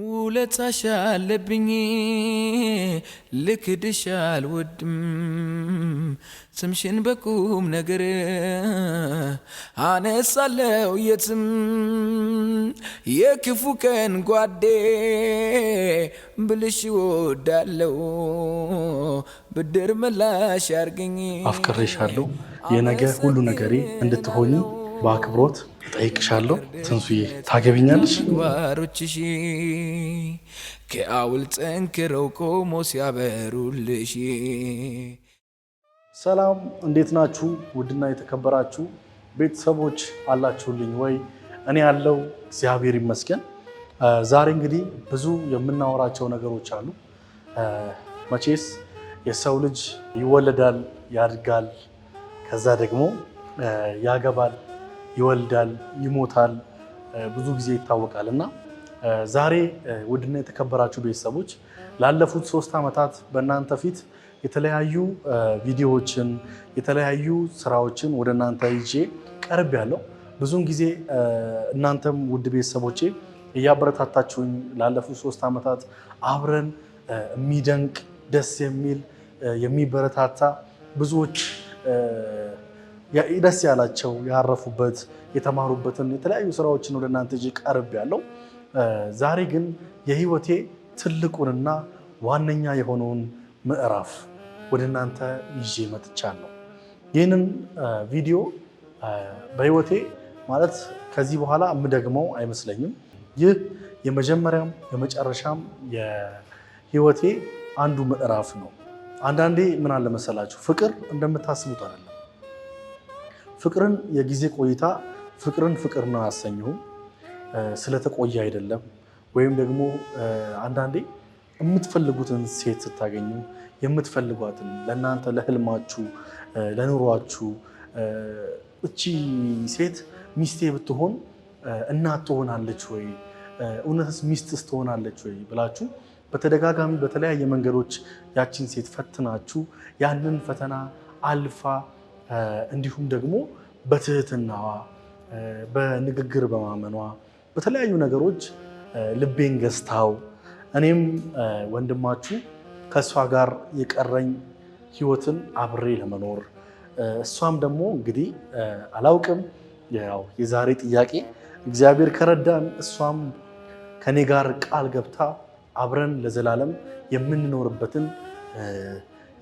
ውለታሽ አለብኝ ልክድሽ አልወድም ስምሽን በቁም ነገር አነሳለው የትም የክፉ ቀን ጓዴ ብልሽ እወዳለው ብድር ምላሽ ያርገኝ። አፍቅሬሻለሁ። የነገ ሁሉ ነገሬ እንድትሆኚ በአክብሮት እጠይቅሻለሁ። ትንሱዬ ታገቢኛለሽ? ምግባሮችሽ ከአውል ጠንክረው ቆሞ ሲያበሩልሽ። ሰላም፣ እንዴት ናችሁ? ውድና የተከበራችሁ ቤተሰቦች አላችሁልኝ ወይ? እኔ ያለው እግዚአብሔር ይመስገን። ዛሬ እንግዲህ ብዙ የምናወራቸው ነገሮች አሉ። መቼስ የሰው ልጅ ይወለዳል፣ ያድጋል፣ ከዛ ደግሞ ያገባል፣ ይወልዳል፣ ይሞታል፣ ብዙ ጊዜ ይታወቃል። እና ዛሬ ውድና የተከበራችሁ ቤተሰቦች ላለፉት 3 ዓመታት በእናንተ ፊት የተለያዩ ቪዲዮዎችን የተለያዩ ስራዎችን ወደ እናንተ ይዤ ቀርብ ያለው ብዙውን ጊዜ እናንተም ውድ ቤተሰቦቼ እያበረታታችሁኝ ላለፉት 3 ዓመታት አብረን የሚደንቅ ደስ የሚል የሚበረታታ ብዙዎች ደስ ያላቸው ያረፉበት የተማሩበትን የተለያዩ ስራዎችን ወደ እናንተ ይዤ ቀርብ ያለው። ዛሬ ግን የህይወቴ ትልቁንና ዋነኛ የሆነውን ምዕራፍ ወደ እናንተ ይዤ መጥቻለሁ። ይህንን ቪዲዮ በህይወቴ ማለት ከዚህ በኋላ የምደግመው አይመስለኝም። ይህ የመጀመሪያም የመጨረሻም የህይወቴ አንዱ ምዕራፍ ነው። አንዳንዴ ምን አለ መሰላችሁ፣ ፍቅር እንደምታስቡት አይደለም። ፍቅርን የጊዜ ቆይታ ፍቅርን ፍቅር ነው አያሰኘውም። ስለተቆየ አይደለም። ወይም ደግሞ አንዳንዴ የምትፈልጉትን ሴት ስታገኙ የምትፈልጓትን ለእናንተ ለህልማችሁ፣ ለኑሯችሁ እቺ ሴት ሚስቴ ብትሆን እናት ትሆናለች ወይ፣ እውነትስ ሚስትስ ትሆናለች ወይ ብላችሁ በተደጋጋሚ በተለያየ መንገዶች ያቺን ሴት ፈትናችሁ ያንን ፈተና አልፋ እንዲሁም ደግሞ በትህትናዋ በንግግር በማመኗ በተለያዩ ነገሮች ልቤን ገዝታው እኔም ወንድማችሁ ከእሷ ጋር የቀረኝ ህይወትን አብሬ ለመኖር እሷም ደግሞ እንግዲህ አላውቅም፣ ያው የዛሬ ጥያቄ እግዚአብሔር ከረዳን እሷም ከኔ ጋር ቃል ገብታ አብረን ለዘላለም የምንኖርበትን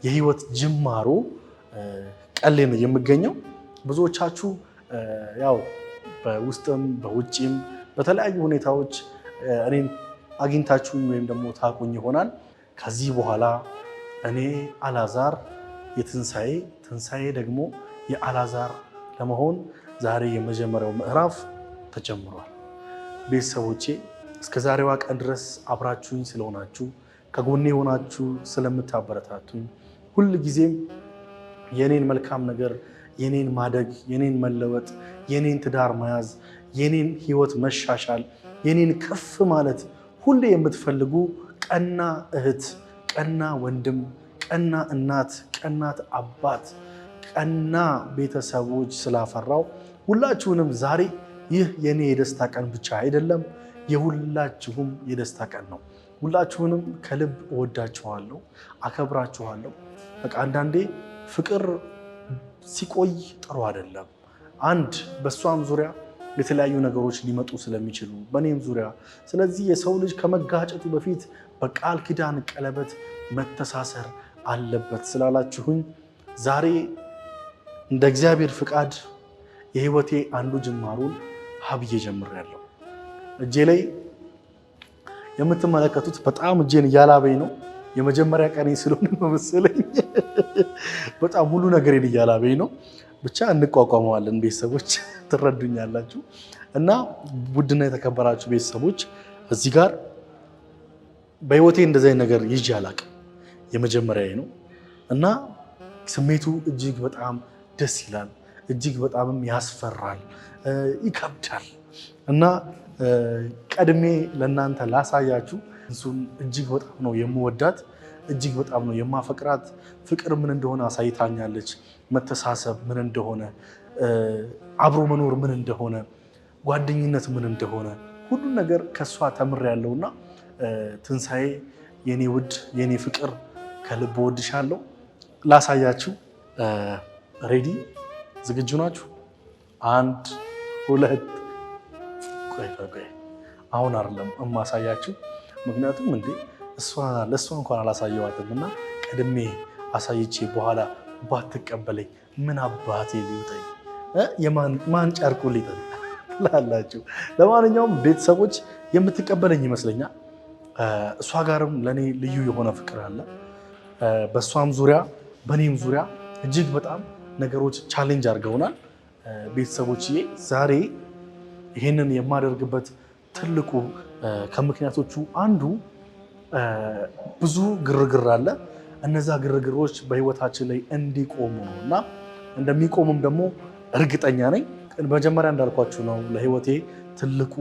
የህይወት ጅማሮ ቀሌ ነው የምገኘው። ብዙዎቻችሁ ያው በውስጥም በውጭም በተለያዩ ሁኔታዎች እኔን አግኝታችሁኝ ወይም ደግሞ ታቁኝ ይሆናል። ከዚህ በኋላ እኔ አላዛር የትንሣኤ ትንሣኤ ደግሞ የአላዛር ለመሆን ዛሬ የመጀመሪያው ምዕራፍ ተጀምሯል። ቤተሰቦቼ እስከ ዛሬዋ ቀን ድረስ አብራችሁኝ ስለሆናችሁ ከጎኔ የሆናችሁ ስለምታበረታቱኝ ሁል ጊዜም የኔን መልካም ነገር የኔን ማደግ የኔን መለወጥ የኔን ትዳር መያዝ የኔን ህይወት መሻሻል የኔን ከፍ ማለት ሁሌ የምትፈልጉ ቀና እህት፣ ቀና ወንድም፣ ቀና እናት፣ ቀናት አባት፣ ቀና ቤተሰቦች ስላፈራው ሁላችሁንም ዛሬ ይህ የኔ የደስታ ቀን ብቻ አይደለም፣ የሁላችሁም የደስታ ቀን ነው። ሁላችሁንም ከልብ እወዳችኋለሁ፣ አከብራችኋለሁ። በቃ አንዳንዴ ፍቅር ሲቆይ ጥሩ አይደለም። አንድ በእሷም ዙሪያ የተለያዩ ነገሮች ሊመጡ ስለሚችሉ በእኔም ዙሪያ። ስለዚህ የሰው ልጅ ከመጋጨቱ በፊት በቃል ኪዳን ቀለበት መተሳሰር አለበት ስላላችሁኝ ዛሬ እንደ እግዚአብሔር ፍቃድ የህይወቴ አንዱ ጅማሩን ሀብዬ ጀምሬያለሁ። እጄ ላይ የምትመለከቱት በጣም እጄን እያላበኝ ነው። የመጀመሪያ ቀኔ ስለሆነ ነው መሰለኝ በጣም ሁሉ ነገሬን እያላበኝ ነው። ብቻ እንቋቋመዋለን። ቤተሰቦች ትረዱኛላችሁ። እና ውድና የተከበራችሁ ቤተሰቦች እዚህ ጋር በህይወቴ እንደዚህ አይነት ነገር ይዤ አላቅም። የመጀመሪያ ነው እና ስሜቱ እጅግ በጣም ደስ ይላል፣ እጅግ በጣምም ያስፈራል፣ ይከብዳል። እና ቀድሜ ለእናንተ ላሳያችሁ እሱን እጅግ በጣም ነው የምወዳት፣ እጅግ በጣም ነው የማፈቅራት። ፍቅር ምን እንደሆነ አሳይታኛለች። መተሳሰብ ምን እንደሆነ፣ አብሮ መኖር ምን እንደሆነ፣ ጓደኝነት ምን እንደሆነ ሁሉን ነገር ከእሷ ተምሬያለሁና ትንሣኤ የኔ ውድ የኔ ፍቅር ከልብ ወድሻለሁ። ላሳያችሁ። Ready ዝግጁ ናችሁ? አንድ ሁለት፣ ቆይ ቆይ፣ አሁን አይደለም እማሳያችሁ። ምክንያቱም እንዴ እሷ ለእሷ እንኳን አላሳየዋትም እና ቀድሜ አሳይቼ በኋላ ባትቀበለኝ ምን አባቴ ሊውጠኝ፣ የማን ጨርቁ ሊጠል ትላላችሁ። ለማንኛውም ቤተሰቦች የምትቀበለኝ ይመስለኛል። እሷ ጋርም ለእኔ ልዩ የሆነ ፍቅር አለ። በእሷም ዙሪያ በእኔም ዙሪያ እጅግ በጣም ነገሮች challenge አድርገውናል። ቤተሰቦችዬ ዛሬ ይህንን የማደርግበት ትልቁ ከምክንያቶቹ አንዱ ብዙ ግርግር አለ። እነዛ ግርግሮች በህይወታችን ላይ እንዲቆሙ ነው እና እንደሚቆሙም ደግሞ እርግጠኛ ነኝ። መጀመሪያ እንዳልኳችሁ ነው ለህይወቴ ትልቁ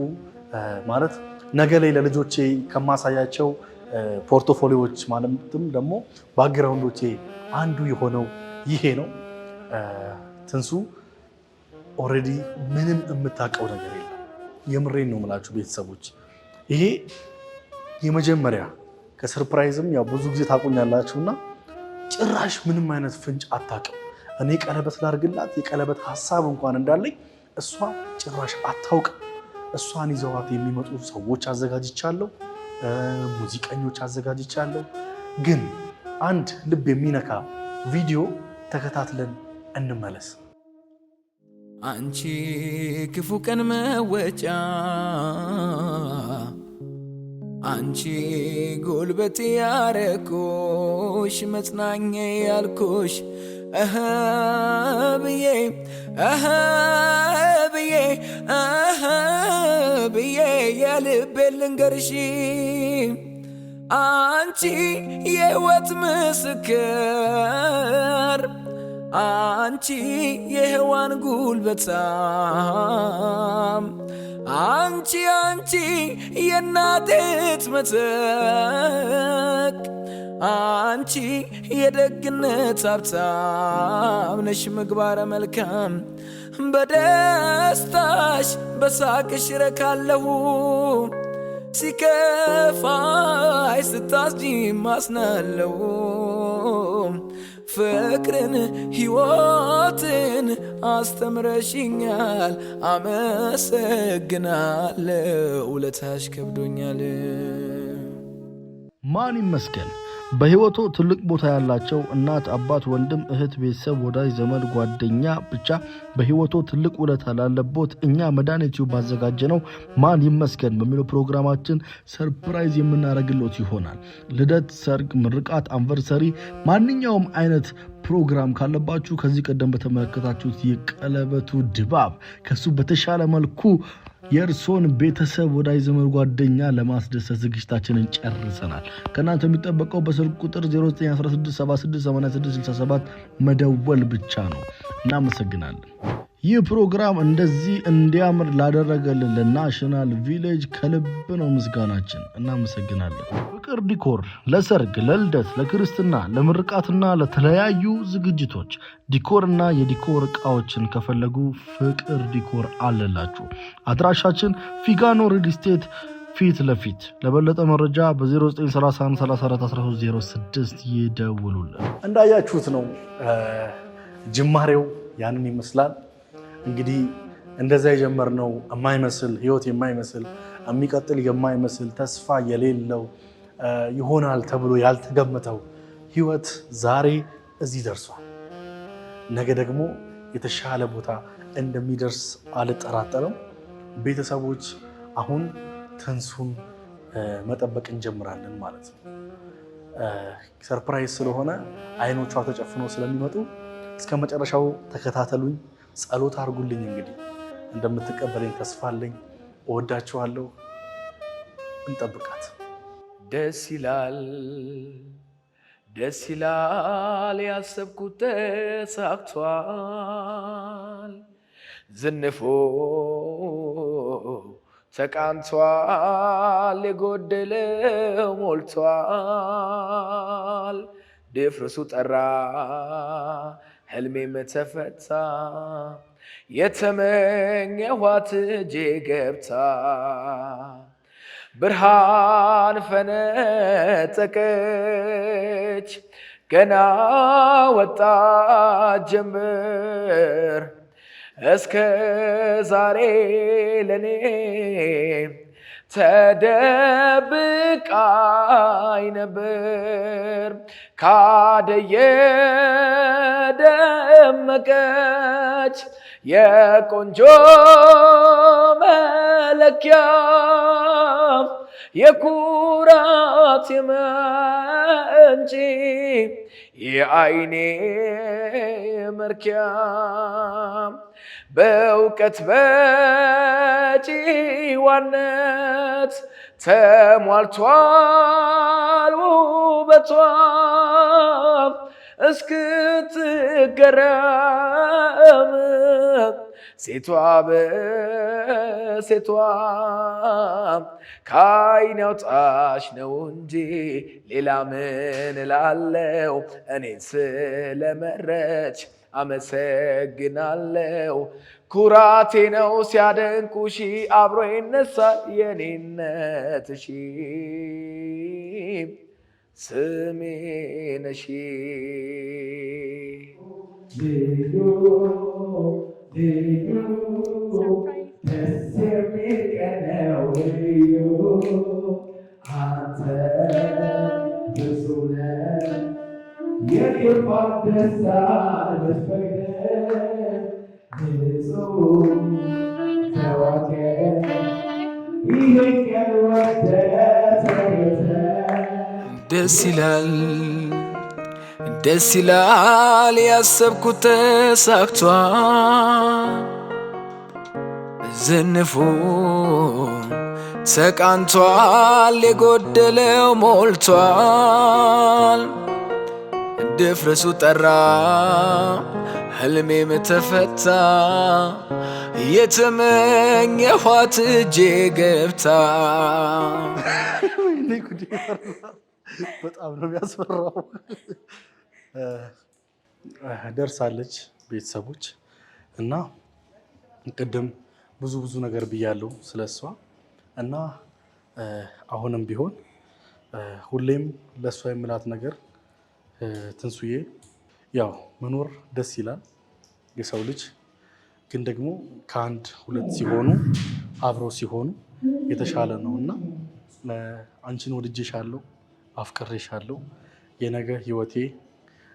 ማለት ነገ ላይ ለልጆቼ ከማሳያቸው portfolio ዎች ማለትም ደግሞ background ኦቼ አንዱ የሆነው ይሄ ነው። ትንሱ already ምንም የምታውቀው ነገር የለም። የምሬን ነው የምላችሁ ቤተሰቦች፣ ይሄ የመጀመሪያ ከ surprise ም ያው ብዙ ጊዜ ታቆኛላችሁ እና ጭራሽ ምንም አይነት ፍንጭ አታውቅም። እኔ ቀለበት ላድርግላት የቀለበት ሀሳብ እንኳን እንዳለኝ እሷ ጭራሽ አታውቅም። እሷን ይዘዋት የሚመጡ ሰዎች አዘጋጅቻለሁ፣ ሙዚቀኞች አዘጋጅቻለሁ። ግን አንድ ልብ የሚነካ ቪዲዮ ተከታትለን እንመለስ። አንቺ ክፉ ቀን መወጫ፣ አንቺ ጉልበት ያረኩሽ መጽናኛ ያልኩሽ፣ እህ ብዬ እህ ብዬ እህ ብዬ የልቤ ልንገርሽ፣ አንቺ የሕይወት ምስክር፣ አንቺ የሔዋን ጉልበታም፣ አንቺ አንቺ የእናቴት መተክ፣ አንቺ የደግነት ሀብታም ነሽ ምግባረ መልካም፣ በደስታሽ በሳቅሽ ረካለሁ፣ ሲከፋይ ስታዝጂ ማስናለው፣ ፍቅርን ሕይወትን አስተምረሽኛል፣ አመሰግናለሁ ውለታሽ ከብዶኛል። ማን ይመስገን በህይወቱ ትልቅ ቦታ ያላቸው እናት፣ አባት፣ ወንድም፣ እህት፣ ቤተሰብ፣ ወዳጅ ዘመድ፣ ጓደኛ ብቻ በህይወቱ ትልቅ ውለታ ላለቦት እኛ መድኃኒቱ ባዘጋጀነው ማን ይመስገን በሚለው ፕሮግራማችን surprise የምናደርግሎት ይሆናል። ልደት፣ ሰርግ፣ ምርቃት፣ anniversary፣ ማንኛውም አይነት ፕሮግራም ካለባችሁ ከዚህ ቀደም በተመለከታችሁት የቀለበቱ ድባብ ከሱ በተሻለ መልኩ የእርሶን ቤተሰብ፣ ወዳጅ ዘመድ፣ ጓደኛ ለማስደሰት ዝግጅታችንን ጨርሰናል። ከእናንተ የሚጠበቀው በስልክ ቁጥር 0916768667 መደወል ብቻ ነው። እናመሰግናለን። ይህ ፕሮግራም እንደዚህ እንዲያምር ላደረገልን ለናሽናል ቪሌጅ ከልብ ነው ምስጋናችን። እናመሰግናለን። ፍቅር ዲኮር ለሰርግ፣ ለልደት፣ ለክርስትና፣ ለምርቃትና ለተለያዩ ዝግጅቶች decor ና የ decor እቃዎችን ከፈለጉ ፍቅር ዲኮር አለላችሁ። አድራሻችን ፊጋኖ ሪል ስቴት ፊት ለፊት። ለበለጠ መረጃ በ0931341306 ይደውሉልን። እንዳያችሁት ነው ጅማሬው ያንን ይመስላል። እንግዲህ እንደዛ የጀመርነው የማይመስል ህይወት፣ የማይመስል የሚቀጥል የማይመስል፣ ተስፋ የሌለው ይሆናል ተብሎ ያልተገመተው ህይወት ዛሬ እዚህ ደርሷል። ነገ ደግሞ የተሻለ ቦታ እንደሚደርስ አልጠራጠርም። ቤተሰቦች አሁን ትንሱን መጠበቅ እንጀምራለን ማለት ነው። Surprise ስለሆነ አይኖቿ ተጨፍኖ ስለሚመጡ እስከ መጨረሻው ተከታተሉኝ። ጸሎት አድርጉልኝ። እንግዲህ እንደምትቀበለኝ ተስፋ አለኝ። እወዳችኋለሁ። እንጠብቃት። ደስ ይላል፣ ደስ ይላል፣ ያሰብኩት ተሳክቷል፣ ዝንፎ ተቃንቷል፣ የጎደለው ሞልቷል፣ ድፍርሱ ጠራ፣ ህልሜም ተፈታ፣ የተመኘኋት እጄ ገብታ። ብርሃን ፈነጠቀች ገና ወጣት ጀምር እስከ ዛሬ ለኔ ተደብቃይ ነበር ካደየ ደመቀች የቆንጆ መለኪያ የኩራት የመንጪ የአይኔ መርኪያ በእውቀት በጭዋነት ተሟልቷል ውበቷ እስክትገረም ሴቷ በሴቷ ከዓይን ያውጣሽ ነው እንጂ ሌላ ምን እላለው? እኔን ስለመረች አመሰግናለው። ኩራቴ ነው ሲያደንቁሽ አብሮ ይነሳል የኔነትሽ ስሜ ነሽ። ልዩ ደስ የሚል ቀን ነው ልዩ አንተ ብዙ ነህ የቅርቧን ደስታ ልትፈቅድ ንጹህ ተዋከ ይህን ቀን ወደህ ተገኝተህ ደስ ይላል ደስ ይላል ያሰብኩት ተሳክቷል። ዝንፉ ተቃንቷል፣ የጎደለው ሞልቷል። ድፍርሱ ጠራ፣ ህልሜም ተፈታ፣ የተመኘኋት እጄ ገብታ። ወይኔ ጉዴ ፈራ። በጣም ነው የሚያስፈራው። ደርሳለች ቤተሰቦች እና ቅድም ብዙ ብዙ ነገር ብያለሁ ስለ እሷ እና አሁንም ቢሆን ሁሌም ለእሷ የምላት ነገር ትንሱዬ፣ ያው መኖር ደስ ይላል የሰው ልጅ ግን ደግሞ ከአንድ ሁለት ሲሆኑ አብረው ሲሆኑ የተሻለ ነው እና አንቺን ወድጄሻለሁ፣ አፍቅሬሻለሁ። የነገ ህይወቴ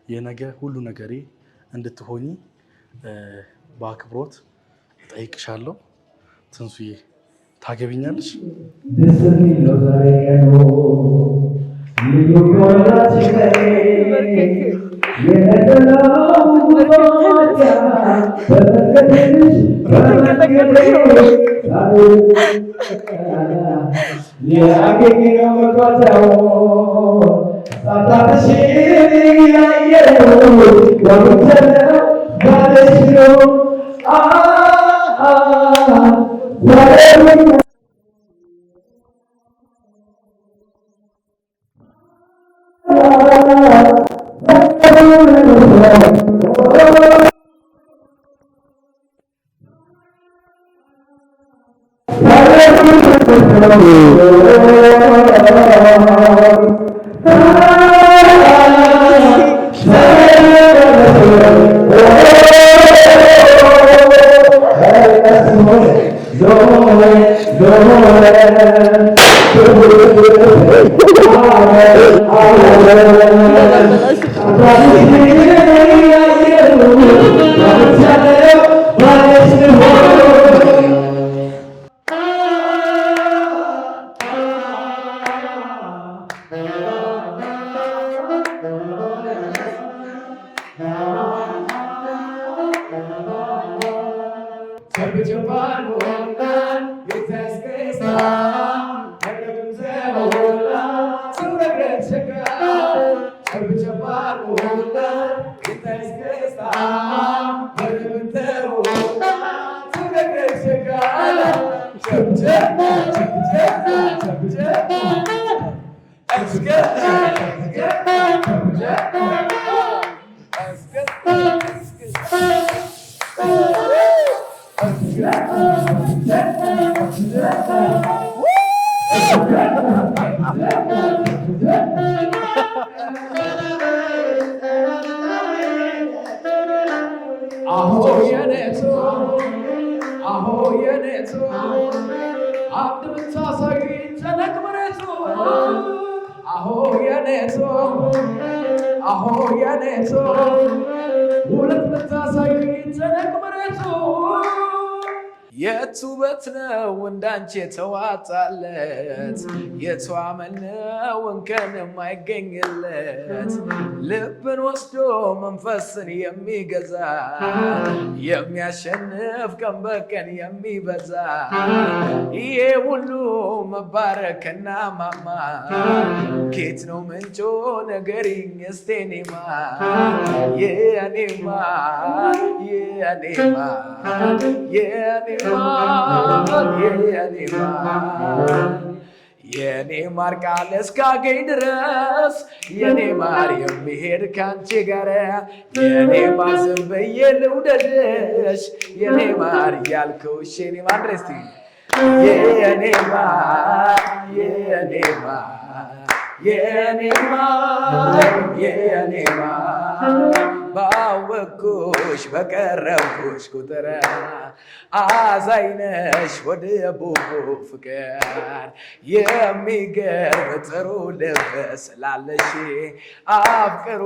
የነገ ሁሉ ነገሬ እንድትሆኚ በአክብሮት እጠይቅሻለሁ። ትንሱዬ ታገቢኛለሽ? ደስ የሚል ነው ዛሬ ቀኑ ልዩ ከሆናችን የነጠላው በመንገድሽ በመንገዴ ያገኘነው መጓጫው ጣጣሽን እያየሁ ጓጉቻለሁ ባለሽ ነው ዛሬ አሆ የኔቱ፣ አሆ የኔቱ፣ አንድ ብታሳይ ጨነቅ መሬቱ። አሆ የኔቱ፣ አሆ የኔቱ፣ ሁለት ብታሳይ ጨነቅ መሬቱ። የቱ ውበት ነው እንዳንቺ የተዋጣለት? የቱ አመል ነው እንከን የማይገኝለት? ልብን ወስዶ መንፈስን የሚገዛ፣ የሚያሸንፍ፣ ቀን በቀን የሚበዛ፣ ይሄ ሁሉ መባረክና ማማ ኬት ነው ምንጮ ንገሪኝ እስቴ እኔማ፣ የኔማ፣ የኔማ፣ የኔማ፣ የኔማ፣ የኔ ማር፣ ቃል እስካገኝ ድረስ የኔ ማር፣ የሚሄድ ካንቺ ጋር የኔ ማር፣ ዝም ብዬ ልውደድሽ የኔ ማር እያልኩሽ የኔ ማር ድረስ የኔ ማር፣ የኔ ማር፣ የኔ ማር፣ የኔ ማር። ባወቅኩሽ በቀረብኩሽ ቁጥር አዛኝነሽ ወደ ቡቡ ፍቅር፣ የሚገርም ጥሩ ልብ ስላለሽ አፍቅሮ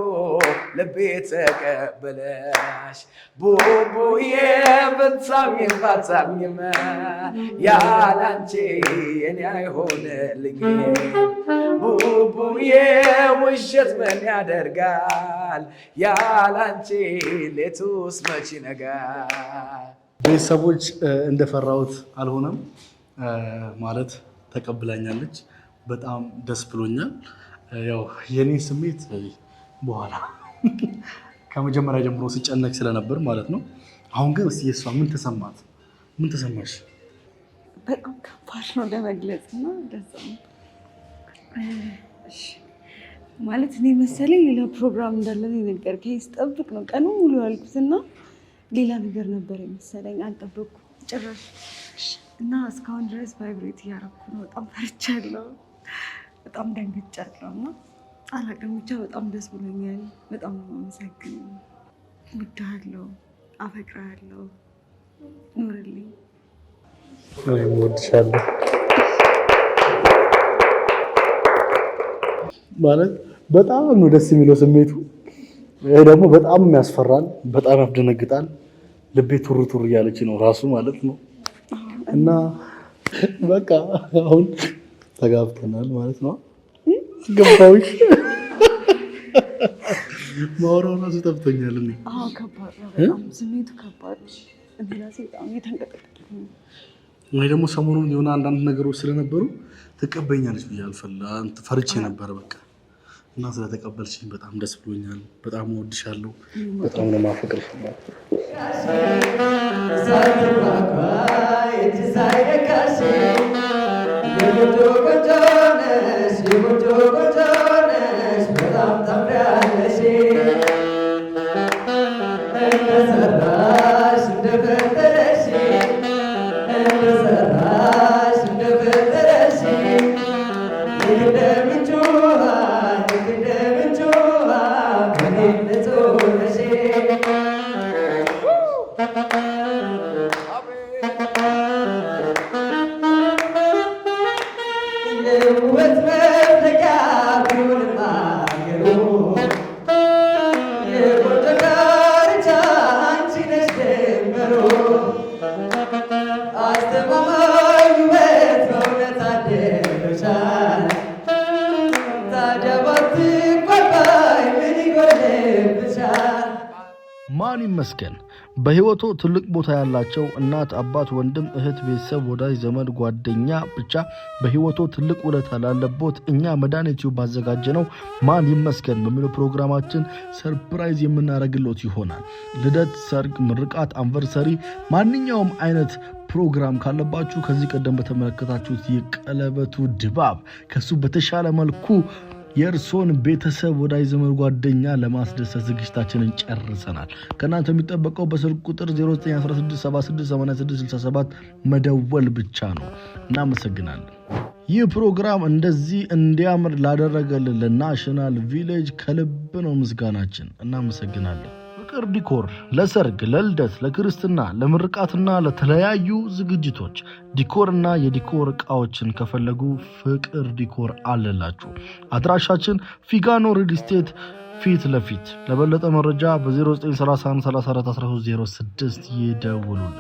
ልቤ ተቀበለሽ። ቡቡዬ ብትሰሚም ባትሰሚም ያላንቺ የኔ አይሆንልኝም። ቡቡዬ ውሸት ምን ያደርጋል? ያላንቺ ሌቱስ መች ይነጋል? ቤተሰቦች፣ እንደፈራሁት አልሆነም። ማለት ተቀብላኛለች። በጣም ደስ ብሎኛል። ያው የኔ ስሜት በኋላ፣ ከመጀመሪያ ጀምሮ ስጨነቅ ስለነበር ማለት ነው። አሁን ግን እስኪ የእሷ ምን ተሰማት? ምን ተሰማሽ? በጣም ከባድ ነው ለመግለጽ እና ለዛ ነው። እሺ፣ ማለት እኔ መሰለኝ ሌላ ፕሮግራም እንዳለን የነገርከኝ ስጠብቅ ነው ቀኑ ሙሉ ያልኩት እና ሌላ ነገር ነበር የመሰለኝ፣ አልጠበቅኩም ጭራሽ። እና እስካሁን ድረስ vibrate እያደረኩ ነው። በጣም ፈርቻለሁ፣ በጣም ደንግጫለሁ እና አላውቅም፣ ብቻ በጣም ደስ ብሎኛል። በጣም ነው የማመሰግነው። እወድሃለሁ፣ አፈቅርሃለሁ፣ ኑርልኝ። እኔም እወድሻለሁ። ማለት በጣም ነው ደስ የሚለው ስሜቱ። ይሄ ደግሞ በጣም ያስፈራል፣ በጣም ያስደነግጣል። ልቤ ቱር ቱር እያለች ነው ራሱ ማለት ነው። እና በቃ አሁን ተጋብተናል ማለት ነው። ገባሁሽ። ማውራው ራሱ ጠፍቶኛል እኔ። አዎ፣ ከባድ ነው በጣም፣ ስሜቱ ከባድ ነው። እኔ ራሴ በጣም እየተንቀጠቀጥኩ ነው። እኔ ደግሞ ሰሞኑን የሆነ አንዳንድ ነገሮች ስለነበሩ ትቀበኛለች ብዬ ፈርቼ ነበረ በቃ። እና ስለተቀበልሽኝ በጣም ደስ ብሎኛል። በጣም እወድሻለሁ። በጣም ነው የማፈቅርሽ። ሳይነካሽ የቆንጆ ቆንጆ ነሽ፣ የቆንጆ ቆንጆ ነሽ፣ በጣም ታምሪያለሽ። እንደሰራሽ እንደፈጠረሽ፣ እንደሰራሽ እንደፈጠረሽ፣ ልክ እንደ ምንጭ ውሃ፣ ልክ እንደ ምንጭ ውሃ በእኔ ንጹህ ነሽ። የውበት መፍለቂያ ቢሆንም አገሩ፣ የቆንጆ ዳርቻ አንቺ ነሽ ድንበሩ። አስተማማኝ ውበት በእውነት አድሎሻል። ታዲያ ባትጓጓይ ምን ይጎድልብሻል? ማን ይመስገን በህይወቶ ትልቅ ቦታ ያላቸው እናት፣ አባት፣ ወንድም፣ እህት፣ ቤተሰብ፣ ወዳጅ ዘመድ፣ ጓደኛ፣ ብቻ በህይወቶ ትልቅ ውለታ ላለቦት እኛ መድኃኒት ባዘጋጀነው ማን ይመስገን በሚለው ፕሮግራማችን surprise የምናደርግሎት ይሆናል። ልደት፣ ሰርግ፣ ምርቃት፣ anniversary፣ ማንኛውም አይነት ፕሮግራም ካለባችሁ ከዚህ ቀደም በተመለከታችሁት የቀለበቱ ድባብ ከሱ በተሻለ መልኩ የእርሶን ቤተሰብ፣ ወዳጅ ዘመድ፣ ጓደኛ ለማስደሰት ዝግጅታችንን ጨርሰናል። ከእናንተ የሚጠበቀው በስልክ ቁጥር 0916768667 መደወል ብቻ ነው። እናመሰግናለን። ይህ ፕሮግራም እንደዚህ እንዲያምር ላደረገልን ለናሽናል ቪሌጅ ከልብ ነው ምስጋናችን። እናመሰግናለን። ፍቅር ዲኮር ለሰርግ፣ ለልደት፣ ለክርስትና፣ ለምርቃትና ለተለያዩ ዝግጅቶች decor ና የ decor እቃዎችን ከፈለጉ ፍቅር ዲኮር አለላችሁ። አድራሻችን ፊጋኖ ሪል ስቴት ፊት ለፊት። ለበለጠ መረጃ በ0931341306 ይደውሉልን።